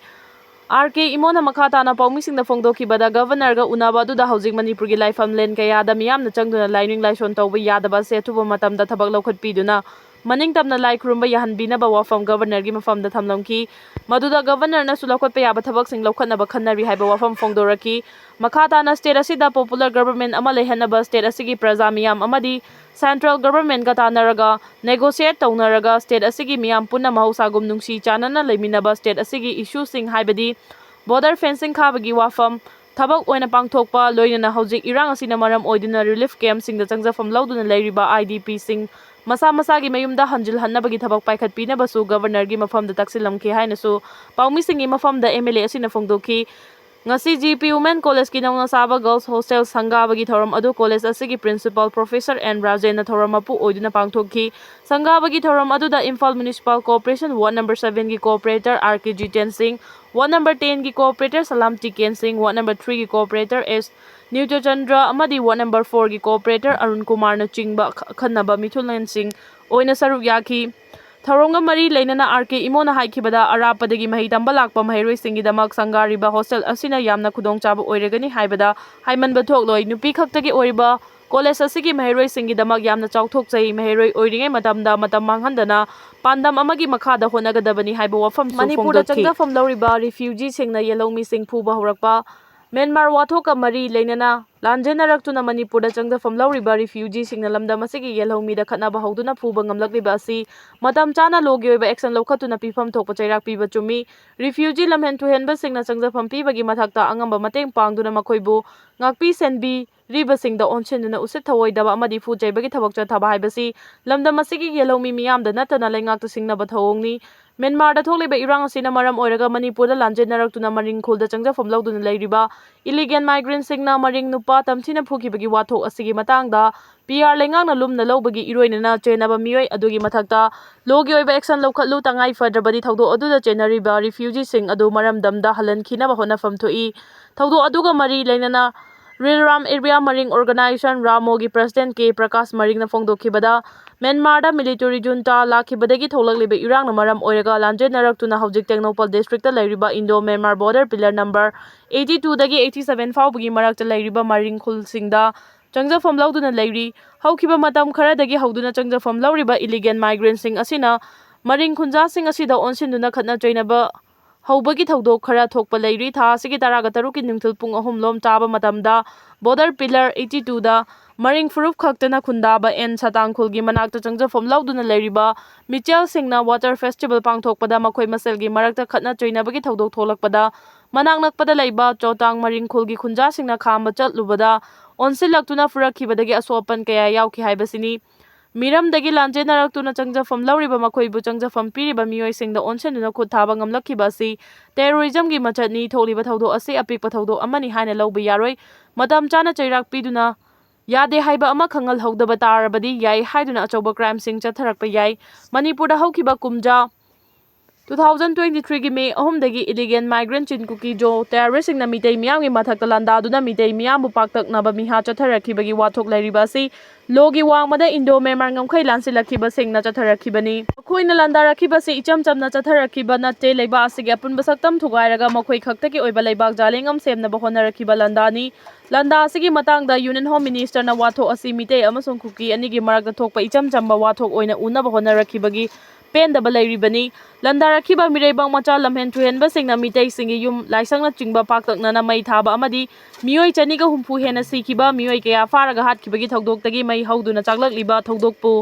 ꯑꯥꯔ ꯀꯦ ꯏꯃꯣꯅ ꯃꯈꯥ ꯇꯥꯅ ꯄꯥꯎꯃꯤꯁꯤꯡꯗ ꯐꯣꯡꯗꯣꯛꯈꯤꯕꯗ, ꯒꯕꯔꯅꯔꯒ ꯎꯅꯕ ꯑꯗꯨꯗ ꯍꯧꯖꯤꯛ ꯃꯅꯤꯄꯨꯔꯒꯤ ꯂꯥꯏꯐꯝꯂꯦꯟ ꯀꯌꯥꯗ ꯃꯤꯌꯥꯝꯅ ꯆꯪꯗꯨꯅ ꯂꯥꯏꯅꯤꯡ ꯂꯥꯏꯁꯣꯟ ꯇꯧꯕ ꯌꯥꯗꯕ ꯑꯁꯤ ꯑꯊꯨꯕ ꯃꯇꯝꯗ ꯊꯕꯛ ꯂꯧꯈꯠꯄꯤꯗꯨꯅ ꯃꯅꯤꯡꯇꯝꯅ ꯂꯥꯏ ꯈꯨꯔꯨꯝꯕ ꯌꯥꯍꯟꯕꯤꯅꯕ ꯋꯥꯐꯝ ꯒꯕꯔꯅꯔꯒꯤ ꯃꯐꯝꯗ ꯊꯝꯂꯝꯈꯤ꯫ ꯃꯗꯨꯗ ꯒꯕꯔꯅꯔꯅꯁꯨ ꯂꯧꯈꯠꯄ ꯌꯥꯕ ꯊꯕꯛꯁꯤꯡ ꯂꯧꯈꯠꯅꯕ ꯈꯟꯅꯔꯤ ꯍꯥꯏꯕ ꯋꯥꯐꯝ ꯐꯣꯡꯗꯣꯔꯛꯈꯤ꯫ ꯃꯈꯥ ꯇꯥꯅ ꯁ꯭ꯇꯦꯠ ꯑꯁꯤꯗ ꯄꯣꯄꯨꯂꯔ ꯒꯕꯔꯃꯦꯟ ꯑꯃ ꯂꯩꯍꯟꯅꯕ ꯁ꯭ꯇꯦꯠ ꯑꯁꯤꯒꯤ ꯄ꯭ꯔꯖꯥ ꯃꯤꯌꯥꯝ ꯑꯃꯗꯤ ꯁꯦꯟꯇ꯭ꯔꯦꯜ ꯒꯕꯔꯃꯦꯟꯒ ꯇꯥꯟꯅꯔꯒ ꯅꯦꯒꯣꯁꯤꯌꯦꯠ ꯇꯧꯅꯔꯒ ꯁ꯭ꯇꯦꯠ ꯑꯁꯤꯒꯤ ꯃꯤꯌꯥꯝ ꯄꯨꯟꯅ ꯃꯍꯧꯁꯥꯒꯨꯝ ꯅꯨꯡꯁꯤ ꯆꯥꯟꯅꯅ ꯂꯩꯃꯤꯟꯅꯕ ꯁ꯭ꯇꯦꯠ ꯑꯁꯤꯒꯤ ꯏꯁꯨꯁꯤꯡ ꯍꯥꯏꯕꯗꯤ ꯕꯣꯔꯗꯔ ꯐꯦꯟꯁꯤꯡ ꯈꯥꯕꯒꯤ ꯋꯥꯐꯝ ꯊꯕꯛ ꯑꯣꯏꯅ ꯄꯥꯡꯊꯣꯛꯄ, ꯂꯣꯏꯅꯅ ꯍꯧꯖꯤꯛ ꯏꯔꯥꯡ ꯑꯁꯤꯅ ꯃꯔꯝ ꯑꯣꯏꯗꯨꯅ ꯔꯤꯂꯤꯐ ꯀꯦꯝꯞꯁꯤꯡꯗ ꯆꯪꯖꯐꯝ ꯂꯧꯗꯨꯅ ꯂꯩꯔꯤꯕ ꯑꯥꯏ ꯗꯤ ꯄꯤꯁꯤꯡ ꯃꯁꯥ ꯃꯁꯥꯒꯤ ꯃꯌꯨꯝꯗ ꯍꯟꯖꯤꯜꯍꯟꯅꯕꯒꯤ ꯊꯕꯛ ꯄꯥꯏꯈꯠꯄꯤꯅꯕꯁꯨ ꯒꯕꯔꯅꯔꯒꯤ ꯃꯐꯝꯗ ꯇꯛꯁꯤꯜꯂꯝꯈꯤ ꯍꯥꯏꯅꯁꯨ ꯄꯥꯎꯃꯤꯁꯤꯡꯒꯤ ꯃꯐꯝꯗ ꯑꯦꯝ ꯑꯦꯜ ꯑꯦ ꯑꯁꯤꯅ ꯐꯣꯡꯗꯣꯛꯈꯤ꯫ ꯉꯁꯤ ꯖꯤ ꯄꯤ ꯋꯨꯃꯦꯟ ꯀꯣꯂꯦꯖꯀꯤ ꯅꯧꯅ ꯁꯥꯕ ꯒꯔꯜꯁ ꯍꯣꯁꯇꯦꯜ ꯁꯪꯒꯥꯕꯒꯤ ꯊꯧꯔꯝ ꯑꯗꯨ ꯀꯣꯂꯦꯖ ꯑꯁꯤꯒꯤ ꯄ꯭ꯔꯤꯟꯁꯤꯄꯥꯜ ꯄ꯭ꯔꯣꯐꯦꯁꯔ ꯑꯦꯟ ꯔꯥꯖꯦꯟꯅ ꯊꯧꯔꯝ ꯃꯄꯨ ꯑꯣꯏꯗꯨꯅ ꯄꯥꯡꯊꯣꯛꯈꯤ꯫ ꯁꯪꯒꯥꯕꯒꯤ ꯊꯧꯔꯝ ꯑꯗꯨꯗ Imphal municipal corporation ward number ꯁꯚꯦꯟꯒꯤ corporator R K Jiten Singh, ward number ꯇꯦꯟꯒꯤ ꯀꯣꯑꯣꯄꯔꯦꯇꯔ ꯁꯂꯥꯝ ꯇꯤꯀꯦꯟ ꯁꯤꯡ, ꯋꯥꯔꯗ ꯅꯝꯕꯔ ꯊ꯭ꯔꯤꯒꯤ ꯀꯣꯑꯣꯄꯔꯦꯇꯔ ꯑꯦꯁ ꯅ꯭ꯌꯨꯇꯆꯟꯗ꯭ꯔ ꯑꯃꯗꯤ ꯋꯥꯔꯗ ꯅꯝꯕꯔ ꯐꯣꯔꯒꯤ ꯀꯣꯑꯣꯄꯔꯦꯇꯔ ꯑꯔꯨꯟ ꯀꯨꯃꯥꯔꯅ ꯆꯤꯡꯕ ꯑꯈ-, ꯑꯈꯟꯅꯕ ꯃꯤꯊꯨꯡꯂꯦꯟꯁꯤꯡ ꯑꯣꯏꯅ ꯁꯔꯨꯛ ꯌꯥꯈꯤ꯫ ꯊꯧꯔꯝꯒ ꯃꯔꯤ ꯂꯩꯅꯅ ꯑꯥꯔ ꯀꯦ ꯏꯃꯣꯅ ꯍꯥꯏꯈꯤꯕꯗ, ꯑꯔꯥꯞꯄꯗꯒꯤ ꯃꯍꯩ ꯇꯝꯕ ꯂꯥꯛꯄ ꯃꯍꯩꯔꯣꯏꯁꯤꯡꯒꯤꯗꯃꯛ ꯁꯪꯒꯥꯔꯤꯕ ꯍꯣꯁꯇꯦꯜ ꯑꯁꯤꯅ ꯌꯥꯝꯅ ꯈꯨꯗꯣꯡꯆꯥꯕ ꯑꯣꯏꯔꯒꯅꯤ ꯍꯥꯏꯕꯗ ꯍꯥꯏꯃꯟꯕ ꯊꯣꯛꯂꯣꯏ꯫ ꯅꯨꯄꯤ ꯈꯛꯇꯒꯤ ꯑꯣꯏꯔꯤꯕ ꯀꯣꯂꯦꯖ ꯑꯁꯤꯒꯤ ꯃꯍꯩꯔꯣꯏꯁꯤꯡꯒꯤꯗꯃꯛ ꯌꯥꯝꯅ ꯆꯥꯎꯊꯣꯛꯆꯩ꯫ ꯃꯍꯩꯔꯣꯏ ꯑꯣꯏꯔꯤꯉꯩ ꯃꯇꯝꯗ ꯃꯇꯝ ꯃꯥꯡꯍꯟꯗꯅ ꯄꯥꯟꯗꯝ ꯑꯃꯒꯤ ꯃꯈꯥꯗ ꯍꯣꯠꯅꯒꯗꯕꯅꯤ ꯍꯥꯏꯕ ꯋꯥꯐꯝꯁꯨ ꯃꯅꯤꯄꯨꯔꯗ ꯐꯣꯡꯗꯣꯛꯈꯤ꯫ ꯆꯪꯖꯐꯝ ꯂꯧꯔꯤꯕ ꯔꯤꯐ꯭ꯌꯨꯖꯤꯁꯤꯡꯅ ꯌꯦꯜꯍꯧꯃꯤꯁꯤꯡ ꯐꯨꯕ ꯍꯧꯔꯛꯄ꯫ ꯃ꯭ꯌꯥꯟꯃꯥꯔ ꯋꯥꯊꯣꯛꯀ ꯃꯔꯤ ꯂꯩꯅꯅ ꯂꯥꯟꯖꯦꯟꯅꯔꯛꯇꯨꯅ ꯃꯅꯤꯄꯨꯔꯗ ꯆꯪꯖꯐꯝ ꯂꯧꯔꯤꯕ ꯔꯤꯐ꯭ꯌꯨꯖꯤꯁꯤꯡꯅ ꯂꯝꯗꯝ ꯑꯁꯤꯒꯤ ꯌꯦꯜꯍꯧꯃꯤꯗ ꯈꯠꯅꯕ ꯍꯧꯗꯨꯅ ꯐꯨꯕ ꯉꯝꯂꯛꯂꯤꯕ ꯑꯁꯤ ꯃꯇꯝ ꯆꯥꯅ ꯂꯣꯒꯤ ꯑꯣꯏꯕ ꯑꯦꯛꯁꯟ ꯂꯧꯈꯠꯇꯨꯅ ꯄꯤꯐꯝ ꯊꯣꯛꯄ ꯆꯩꯔꯥꯛ ꯄꯤꯕ ꯆꯨꯝꯃꯤ꯫ ꯔꯤꯐ꯭ꯌꯨꯖꯤ ꯂꯝꯍꯦꯟ ꯇꯨꯍꯦꯟꯕꯁꯤꯡꯅ ꯆꯪꯖꯐꯝ ꯄꯤꯕꯒꯤ ꯃꯊꯛꯇ ꯑꯉꯝꯕ ꯃꯇꯦꯡ ꯄꯥꯡꯗꯨꯅ ꯃꯈꯣꯏꯕꯨ ꯉꯥꯛꯄꯤ ꯁꯦꯟꯕꯤꯔꯤꯕꯁꯤꯡꯗ ꯑꯣꯟꯁꯤꯟꯗꯨꯅ ꯎꯁꯤꯠ ꯊꯑꯣꯏꯗꯕ ꯑꯃꯗꯤ ꯐꯨ ꯆꯩꯕꯒꯤ ꯊꯕꯛ ꯆꯠꯊꯕ ꯍꯥꯏꯕꯁꯤ ꯂꯝꯗꯝ ꯑꯁꯤꯒꯤ ꯌꯦꯜꯍꯧꯃꯤ ꯃꯤꯌꯥꯝꯗ ꯅꯠꯇꯅ ꯂꯩꯉꯥꯛꯇ ꯁꯤꯡꯅꯕ ꯊꯧꯑꯣꯡꯅꯤ꯫ ꯃ꯭ꯌꯥꯟꯃꯥꯔꯗ ꯊꯣꯛꯂꯤꯕ ꯏꯔꯥꯡ ꯑꯁꯤꯅ ꯃꯔꯝ ꯑꯣꯏꯔꯒ ꯃꯅꯤꯄꯨꯔꯗ ꯂꯥꯟꯖꯦꯟꯅꯔꯛꯇꯨꯅ ꯃꯔꯤꯡ ꯈꯨꯜꯗ ꯆꯪꯖꯐꯝ ꯂꯧꯗꯨꯅ ꯂꯩꯔꯤꯕ ꯏꯂꯤꯒꯦꯟ ꯃꯥꯏꯒ꯭ꯔꯦꯟꯁꯤꯡꯅ ꯃꯔꯤꯡ ꯅꯨꯄꯥ ꯇꯝꯊꯤꯅ ꯐꯨꯈꯤꯕꯒꯤ ꯋꯥꯊꯣꯛ ꯑꯁꯤꯒꯤ ꯃꯇꯥꯡꯗ ꯄꯤ ꯑꯥꯔ ꯂꯩꯉꯥꯛꯅ ꯂꯨꯝꯅ ꯂꯧꯕꯒꯤ ꯏꯔꯣꯏꯅꯅ ꯆꯦꯟꯅꯕ ꯃꯤꯑꯣꯏ ꯑꯗꯨꯒꯤ ꯃꯊꯛꯇ ꯂꯣꯒꯤ ꯑꯣꯏꯕ ꯑꯦꯛꯁꯟ ꯂꯧꯈꯠꯂꯨ, ꯇꯉꯥꯏ ꯐꯗ꯭ꯔꯕꯗꯤ ꯊꯧꯗꯣꯛ ꯑꯗꯨꯗ ꯆꯦꯟꯅꯔꯤꯕ ꯔꯤꯐ꯭ꯌꯨꯖꯤꯁꯤꯡ ꯑꯗꯨ ꯃꯔꯝꯗꯝꯗ ꯍꯜꯍꯟꯈꯤꯅꯕ ꯍꯣꯠꯅꯐꯝ ꯊꯣꯛꯏ꯫ ꯊꯧꯗꯣꯛ ꯑꯗꯨꯒ ꯃꯔꯤ ꯂꯩꯅꯅ Rilram area Maring organization ꯔꯥꯃꯣꯒꯤ ꯄ꯭ꯔꯁꯤꯗꯦꯟ ꯀꯦ ꯄ꯭ꯔꯀꯥꯁ ꯃꯔꯤꯡꯅ ꯐꯣꯡꯗꯣꯛꯈꯤꯕꯗ, ꯃ꯭ꯌꯥꯟꯃꯥꯔꯗ ꯃꯤꯂꯤꯇꯔꯤ ꯖꯨꯟꯇꯥ ꯂꯥꯛꯈꯤꯕꯗꯒꯤ ꯊꯣꯛꯂꯛꯂꯤꯕ ꯏꯔꯥꯡꯅ ꯃꯔꯝ ꯑꯣꯏꯔꯒ ꯂꯥꯟꯖꯦꯟꯅꯔꯛꯇꯨꯅ ꯍꯧꯖꯤꯛ ꯇꯦꯡꯅꯧꯄꯜ ꯗꯤꯁꯇ꯭ꯔꯤꯛꯇ ꯂꯩꯔꯤꯕ Indo Myanmar border pillar number eighty two ꯗꯒꯤ eighty seven ꯐꯥꯎꯕꯒꯤ ꯃꯔꯛꯇ ꯂꯩꯔꯤꯕ ꯃꯔꯤꯡ ꯈꯨꯜꯁꯤꯡꯗ ꯆꯪꯖꯐꯝ ꯂꯧꯗꯨꯅ ꯂꯩꯔꯤ꯫ ꯍꯧꯈꯤꯕ ꯃꯇꯝ ꯈꯔꯗꯒꯤ ꯍꯧꯗꯨꯅ ꯆꯪꯖꯐꯝ ꯂꯧꯔꯤꯕ ꯏꯂꯤꯒꯦꯟ ꯃꯥꯏꯒ꯭ꯔꯦꯟꯁꯤꯡ ꯑꯁꯤꯅ ꯃꯔꯤꯡ ꯈꯨꯟꯖꯥꯁꯤꯡ ꯑꯁꯤꯗ ꯑꯣꯟꯁꯤꯟꯗꯨꯅ ꯈꯠꯅ ꯆꯩꯅꯕ ꯍꯧꯕꯒꯤ ꯊꯧꯗꯣꯛ ꯈꯔ ꯊꯣꯛꯄ ꯂꯩꯔꯤ꯫ ꯊꯥ ꯑꯁꯤꯒꯤ ꯇꯔꯥꯒ ꯇꯔꯨꯛꯀꯤ ꯅꯨꯡꯊꯤꯜ ꯄꯨꯡ ꯑꯍꯨꯝ ꯂꯣꯝ ꯆꯥꯕ ꯃꯇꯝꯗ ꯕꯣꯔꯗꯔ ꯄꯤꯂꯔ eighty two ꯗ ꯃꯔꯤꯡ ꯐꯨꯔꯨꯞ ꯈꯛꯇꯅ ꯈꯨꯟꯗꯥꯕ ꯑꯦꯟ ꯁꯇꯥꯡꯈꯨꯜꯒꯤ ꯃꯅꯥꯛꯇ ꯆꯪꯖꯐꯝ ꯂꯧꯗꯨꯅ ꯂꯩꯔꯤꯕ ꯃꯤꯆꯦꯜꯁꯤꯡꯅ ꯋꯥꯇꯔ ꯐꯦꯁꯇꯤꯚꯦꯜ ꯄꯥꯡꯊꯣꯛꯄꯗ ꯃꯈꯣꯏ ꯃꯁꯦꯜꯒꯤ ꯃꯔꯛꯇ ꯈꯠꯅ ꯆꯩꯅꯕꯒꯤ ꯊꯧꯗꯣꯛ ꯊꯣꯛꯂꯛꯄꯗ ꯃꯅꯥꯛ ꯅꯛꯄꯗ ꯂꯩꯕ ꯆꯣꯇꯥꯡ ꯃꯔꯤꯡ ꯈꯨꯜꯒꯤ ꯈꯨꯟꯖꯥꯁꯤꯡꯅ ꯈꯥꯝꯕ ꯆꯠꯂꯨꯕꯗ ꯑꯣꯟꯁꯤꯜꯂꯛꯇꯨꯅ ꯐꯨꯔꯛꯈꯤꯕꯗꯒꯤ ꯑꯁꯣꯛ ꯑꯄꯟ ꯀꯌꯥ ꯌꯥꯎꯈꯤ ꯍꯥꯏꯕꯁꯤꯅꯤ꯫ ꯃꯤꯔꯝꯗꯒꯤ ꯂꯥꯟꯖꯦꯟꯅꯔꯛꯇꯨꯅ ꯆꯪꯖꯐꯝ ꯂꯧꯔꯤꯕ ꯃꯈꯣꯏꯕꯨ ꯆꯪꯖꯐꯝ ꯄꯤꯔꯤꯕ ꯃꯤꯑꯣꯏꯁꯤꯡꯗ ꯑꯣꯟꯁꯤꯟꯗꯨꯅ ꯈꯨꯠ ꯊꯥꯕ ꯉꯝꯂꯛꯈꯤꯕ ꯑꯁꯤ ꯇꯦꯔꯣꯔꯤꯖꯝꯒꯤ ꯃꯆꯠꯅꯤ꯫ ꯊꯣꯛꯂꯤꯕ ꯊꯧꯗꯣꯛ ꯑꯁꯤ ꯑꯄꯤꯛꯄ ꯊꯧꯗꯣꯛ ꯑꯃꯅꯤ ꯍꯥꯏꯅ ꯂꯧꯕ ꯌꯥꯔꯣꯏ꯫ ꯃꯇꯝ ꯆꯥꯅ ꯆꯩꯔꯥꯛ ꯄꯤꯗꯨꯅ ꯌꯥꯗꯦ ꯍꯥꯏꯕ ꯑꯃ ꯈꯪꯍꯜꯍꯧꯗꯕ ꯇꯥꯔꯕꯗꯤ ꯌꯥꯏ ꯍꯥꯏꯗꯨꯅ ꯑꯆꯧꯕ ꯀ꯭ꯔꯥꯏꯝꯁꯤꯡ ꯆꯠꯊꯔꯛꯄ ꯌꯥꯏ꯫ ꯃꯅꯤꯄꯨꯔꯗ ꯍꯧꯈꯤꯕ ꯀꯨꯝꯖꯥ two thousand twenty three ꯒꯤ ꯃꯦ ꯑꯍꯨꯝꯗꯒꯤ ꯏꯂꯤꯒꯦꯟ ꯃꯥꯏꯒ꯭ꯔꯦꯟ ꯆꯤꯟ ꯀꯨꯀꯤ ꯖꯣ ꯇꯦꯔꯣꯔꯤꯁꯁꯤꯡꯅ ꯃꯤꯇꯩ ꯃꯤꯌꯥꯝꯒꯤ ꯃꯊꯛꯇ ꯂꯥꯟꯗꯥꯗꯨꯅ ꯃꯤꯇꯩ ꯃꯤꯌꯥꯝꯕꯨ ꯄꯥꯛꯇꯛꯅꯕ ꯃꯤꯍꯥꯠ ꯆꯠꯊꯔꯛꯈꯤꯕꯒꯤ ꯋꯥꯊꯣꯛ ꯂꯩꯔꯤꯕ ꯑꯁꯤ ꯂꯣꯒꯤ ꯋꯥꯡꯃꯗ ꯏꯟꯗꯣ ꯃ꯭ꯌꯥꯟꯃꯥꯔ ꯉꯝꯈꯩ ꯂꯥꯟꯁꯤꯜꯂꯛꯈꯤꯕꯁꯤꯡꯅ ꯆꯠꯊꯔꯛꯈꯤꯕꯅꯤ꯫ ꯃꯈꯣꯏꯅ ꯂꯥꯟꯗꯥꯔꯛꯈꯤꯕꯁꯤ ꯏꯆꯝ ꯆꯝꯅ ꯆꯠꯊꯔꯛꯈꯤꯕ ꯅꯠꯇꯦ꯫ ꯂꯩꯕꯥꯛ ꯑꯁꯤꯒꯤ ꯑꯄꯨꯟꯕ ꯁꯛꯇꯝ ꯊꯨꯒꯥꯏꯔꯒ ꯃꯈꯣꯏ ꯈꯛꯇꯒꯤ ꯑꯣꯏꯕ ꯂꯩꯕꯥꯛ ꯖꯥꯂꯦꯡ ꯑꯃ ꯁꯦꯝꯅꯕ ꯍꯣꯠꯅꯔꯛꯈꯤꯕ ꯂꯥꯟꯗꯥꯅꯤ꯫ ꯂꯥꯟꯗꯥ ꯑꯁꯤꯒꯤ ꯃꯇꯥꯡꯗ ꯌꯨꯅꯤꯌꯟ ꯍꯣꯝ ꯃꯤꯅꯤꯁꯇꯔꯅ ꯋꯥꯊꯣꯛ ꯑꯁꯤ ꯃꯤꯇꯩ ꯑꯃꯁꯨꯡ ꯀꯨꯀꯤ ꯑꯅꯤꯒꯤ ꯃꯔꯛꯇ ꯊꯣꯛꯄ ꯏꯆꯝ ꯆꯝꯕ ꯋꯥꯊꯣꯛ ꯑꯣꯏꯅ ꯎꯅꯕ ꯍꯣꯠꯅꯔꯛꯈꯤꯕꯒꯤ ꯄꯦꯟꯗꯕ ꯂꯩꯔꯤꯕꯅꯤ꯫ ꯂꯥꯟꯗꯥꯔꯛꯈꯤꯕ ꯃꯤꯔꯩꯕꯥꯛ ꯃꯆꯥ ꯂꯝꯍꯦꯟ ꯊꯨꯍꯦꯟꯕꯁꯤꯡꯅ ꯃꯤꯇꯩꯁꯤꯡꯒꯤ ꯌꯨꯝ ꯂꯥꯏꯁꯪꯅꯆꯤꯡꯕ ꯄꯥꯛꯇꯛꯅꯅ ꯃꯩ ꯊꯥꯕ ꯑꯃꯗꯤ ꯃꯤꯑꯣꯏ ꯆꯅꯤꯒ ꯍꯨꯝꯐꯨ ꯍꯦꯟꯅ ꯁꯤꯈꯤꯕ, ꯃꯤꯑꯣꯏ ꯀꯌꯥ ꯐꯥꯔꯒ ꯍꯥꯠꯈꯤꯕꯒꯤ ꯊꯧꯗꯣꯛꯇꯒꯤ ꯃꯩ ꯍꯧꯗꯨꯅ ꯆꯥꯛꯂꯛꯂꯤꯕ ꯊꯧꯗꯣꯛꯄꯨ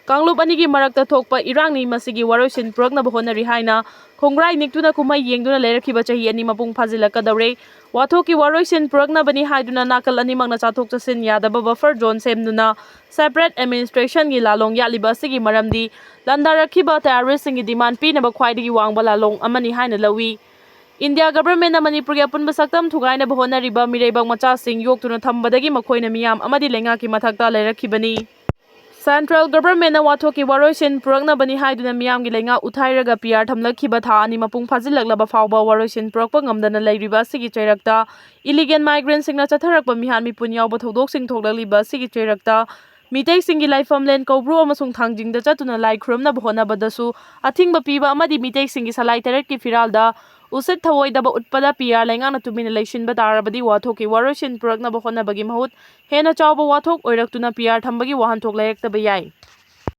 ꯀꯥꯡꯂꯨꯞ ꯑꯅꯤꯒꯤ ꯃꯔꯛꯇ ꯊꯣꯛꯄ ꯏꯔꯥꯡꯅꯤ꯫ ꯃꯁꯤꯒꯤ ꯋꯥꯔꯣꯏꯁꯤꯟ ꯄꯨꯔꯛꯅꯕ ꯍꯣꯠꯅꯔꯤ ꯍꯥꯏꯅ ꯈꯣꯡꯒ꯭ꯔꯥꯏ ꯅꯤꯛꯇꯨꯅ ꯀꯨꯝꯍꯩ ꯌꯦꯡꯗꯨꯅ ꯂꯩꯔꯛꯈꯤꯕ ꯆꯍꯤ ꯑꯅꯤ ꯃꯄꯨꯡ ꯐꯥꯖꯤꯜꯂꯛꯀꯗꯧꯔꯦ꯫ ꯋꯥꯊꯣꯛꯀꯤ ꯋꯥꯔꯣꯏꯁꯤꯟ ꯄꯨꯔꯛꯅꯕꯅꯤ ꯍꯥꯏꯗꯨꯅ ꯅꯥꯀꯜ ꯑꯅꯤꯃꯛꯅ ꯆꯠꯊꯣꯛ ꯆꯠꯁꯤꯟ ꯌꯥꯗꯕ ꯕꯐꯔ ꯖꯣꯟ ꯁꯦꯝꯗꯨꯅ ꯁꯦꯄꯔꯦꯠ ꯑꯦꯗꯃꯤꯅꯤꯁꯇ꯭ꯔꯦꯁꯟꯒꯤ ꯂꯥꯂꯣꯡ ꯌꯥꯠꯂꯤꯕ ꯑꯁꯤꯒꯤ ꯃꯔꯝꯗꯤ ꯂꯥꯟꯗꯥꯔꯛꯈꯤꯕ ꯇꯦꯔꯣꯔꯤꯁꯁꯤꯡꯒꯤ ꯗꯤꯃꯥꯟ ꯄꯤꯅꯕ ꯈ꯭ꯋꯥꯏꯗꯒꯤ ꯋꯥꯡꯕ ꯂꯥꯂꯣꯡ ꯑꯃꯅꯤ ꯍꯥꯏꯅ ꯂꯧꯏ꯫ ꯏꯟꯗꯤꯌꯥ ꯒꯚꯔꯟꯃꯦꯟꯠꯅ ꯃꯅꯤꯄꯨꯔꯒꯤ ꯑꯄꯨꯟꯕ ꯁꯛꯇꯝ ꯊꯨꯒꯥꯏꯅꯕ ꯍꯣꯠꯅꯔꯤꯕ ꯃꯤꯔꯩꯕꯥꯛ ꯃꯆꯥꯁꯤꯡ ꯌꯣꯛꯇꯨꯅ ꯊꯝꯕꯗꯒꯤ ꯃꯈꯣꯏꯅ ꯃꯤꯌꯥꯝ ꯑꯃꯗꯤ ꯂꯩꯉꯥꯛꯀꯤ ꯃꯊꯛꯇ ꯂꯩꯔꯛꯈꯤꯕꯅꯤ꯫ ꯁꯦꯟꯇ꯭ꯔꯦꯜ ꯒꯚꯔꯟꯃꯦꯟꯠꯅ ꯋꯥꯊꯣꯛꯀꯤ ꯋꯥꯔꯣꯏꯁꯤꯟ ꯄꯨꯔꯛꯅꯕꯅꯤ ꯍꯥꯏꯗꯨꯅ ꯃꯤꯌꯥꯝꯒꯤ ꯂꯩꯉꯥꯛ ꯎꯠꯊꯥꯏꯔꯒ ꯄꯤ ꯑꯥꯔ ꯊꯝꯂꯛꯈꯤꯕ ꯊꯥ ꯑꯅꯤ ꯃꯄꯨꯡ ꯐꯥꯖꯤꯜꯂꯛꯂꯕ ꯐꯥꯎꯕ ꯋꯥꯔꯣꯏꯁꯤꯟ ꯄꯨꯔꯛꯄ ꯉꯝꯗꯅ ꯂꯩꯔꯤꯕ ꯑꯁꯤꯒꯤ ꯆꯩꯔꯛꯇ ꯏꯂꯤꯒꯦꯜ ꯃꯥꯏꯒ꯭ꯔꯦꯟꯁꯤꯡꯅ ꯆꯠꯊꯔꯛꯄ ꯃꯤꯍꯥꯠ ꯃꯤꯄꯨꯟ ꯌꯥꯎꯕ ꯊꯧꯗꯣꯛꯁꯤꯡ ꯊꯣꯛꯂꯛꯂꯤꯕ ꯑꯁꯤꯒꯤ ꯆꯩꯔꯛꯇ ꯃꯤꯇꯩꯁꯤꯡꯒꯤ ꯂꯥꯏꯐꯝꯂꯦꯟ ꯀꯧꯕ꯭ꯔꯨ ꯑꯃꯁꯨꯡ ꯊꯥꯡꯖꯤꯡꯗ ꯆꯠꯇꯨꯅ ꯂꯥꯏ ꯈꯨꯔꯨꯝꯅꯕ ꯍꯣꯠꯅꯕꯗꯁꯨ ꯑꯊꯤꯡꯕ ꯄꯤꯕ ꯑꯃꯗꯤ ꯃꯤꯇꯩꯁꯤꯡꯒꯤ ꯁꯂꯥꯏ ꯇꯔꯦꯠꯀꯤ ꯐꯤꯔꯥꯜꯗ ꯎꯁꯤꯠ ꯊꯑꯣꯏꯗꯕ ꯎꯠꯄꯗ ꯄꯤ ꯑꯥꯔ ꯂꯩꯉꯥꯛꯅ ꯇꯨꯃꯤꯟꯅ ꯂꯩꯁꯤꯟꯕ ꯇꯥꯔꯕꯗꯤ ꯋꯥꯊꯣꯛꯀꯤ ꯋꯥꯔꯣꯏꯁꯤꯟ ꯄꯨꯔꯛꯅꯕ ꯍꯣꯠꯅꯕꯒꯤ ꯃꯍꯨꯠ ꯍꯦꯟꯅ ꯆꯥꯎꯕ ꯋꯥꯊꯣꯛ ꯑꯣꯏꯔꯛꯇꯨꯅ ꯄꯤ ꯑꯥꯔ ꯊꯝꯕꯒꯤ ꯋꯥꯍꯟꯊꯣꯛ ꯂꯩꯔꯛꯇꯕ ꯌꯥꯏ꯫